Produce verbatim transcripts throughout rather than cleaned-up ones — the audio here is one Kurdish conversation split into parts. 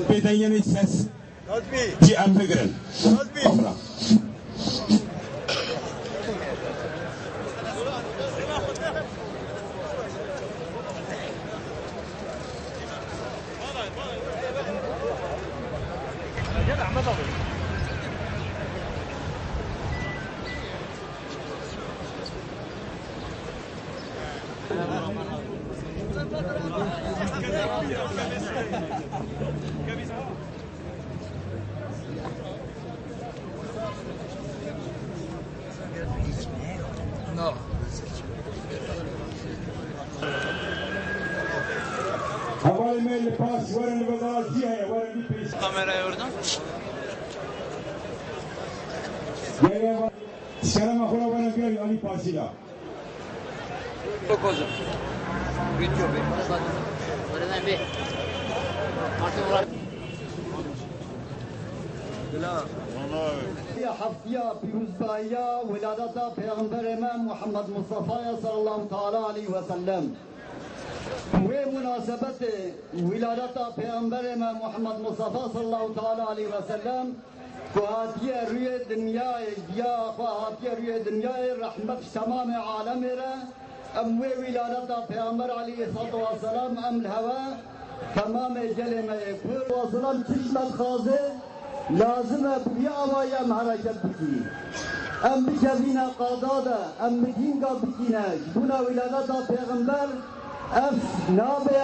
Pêdengê nî ses cî em bigirin. Amra. Hevalê me li paş werin, li veda jî heye, werin li pêş. Kamerayı oradan. Gelin heval-, Kerema xwe re werin gelin alî paşî de. Çok olsun. Video be. Oradan bir. Artık uğraş. Ya heftiya pîrozbahiya wiladeta Pêxemberê me Muhammed Mustafaya sallallahu teala aleyhi ve sellem. Wê munasebetê wiladeta Pêxemberê me Muhammed Mustafa sallallahu teala aleyhi ve sellem ku hatiye rûyê dinyayê, giya xwe hatiye rûyê dinyayê, rehmet ji temamê alemê re, em wê wîladeta Pêxember aleyhissalatu vesselam em li hewe temamê gelê me yê Kurd. Vesselam çi ji me dixwaze, lazim e bi vî awayî em hereket bikî. Em bikevîne qada de, em bi dînga bikîne, ji bona wîladeta Pêxember, ev nabe,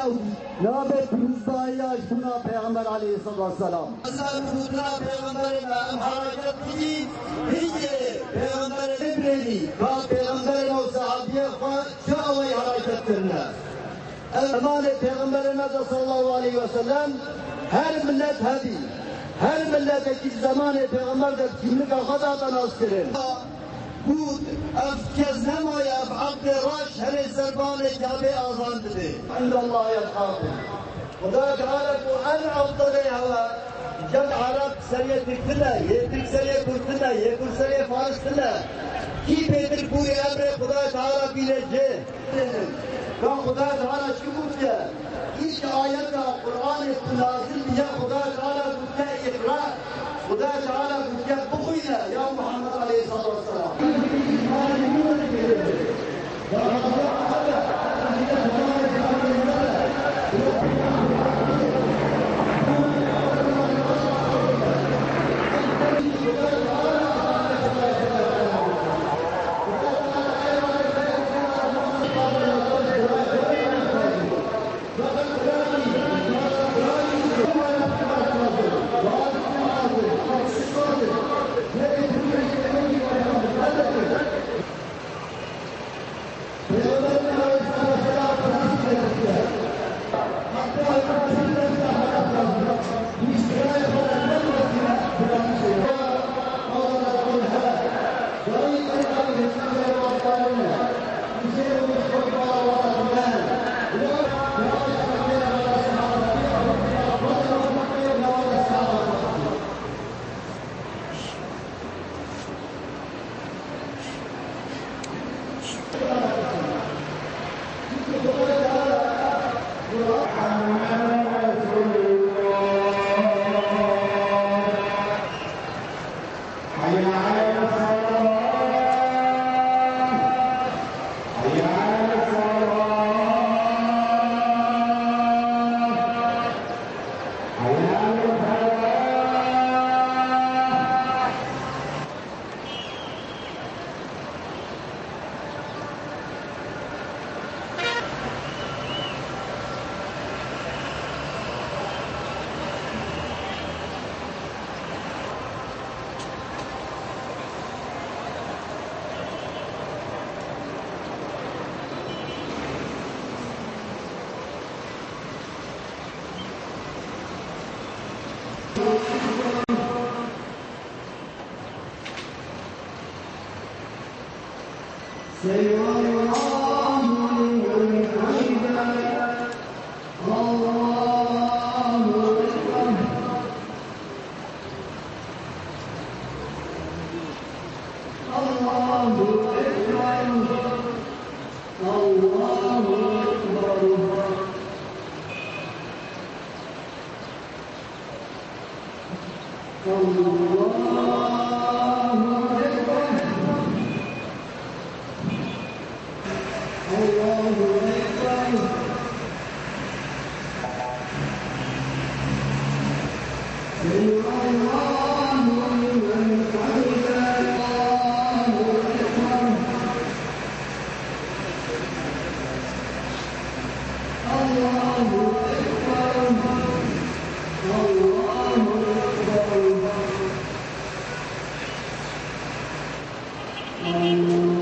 nabe pîrozbahiya ji bona Pêxember aleyhissalatu vesselam. Mesela bi gotina Pêxemberê me em hereket bikîn, hingê Pêxemberê bibirênî, ka Pêxemberê me û sehabiyê xwe çi awayî hereket kirine. Ev zemanê Pêxemberê me de sallallahu aleyhi ve sellem her millet hebî. Her miletekî di zemanê Pêxember de bi kîmlika xwe date naskirin. Ku ev kes nemaye, ev eqdê reş herê ser banê Kabê azan dibe. Endallah yetqakum. Xuda Teala ku en efdelê hewe cem Ereb seriyê Tirkine, yê Tirk seriyê Kurdine, yê Kurd seriyê Faristine. Kî pêtir kûrê emrê Xuda Teala bîne cê? Ka Xuda Teala çi gotiye? Îlk ayeta Qur'anê ku nazil bûye, Xuda Teala gotiye, "Îqra." Xuda Teala gotiye, "Bixwîne, ya Muhammed aleyhissalatu vesselam." الله أكبر. الله أكبر. سمع الله لمن حمده. الله أكبر. الله أكبر. الله أكبر.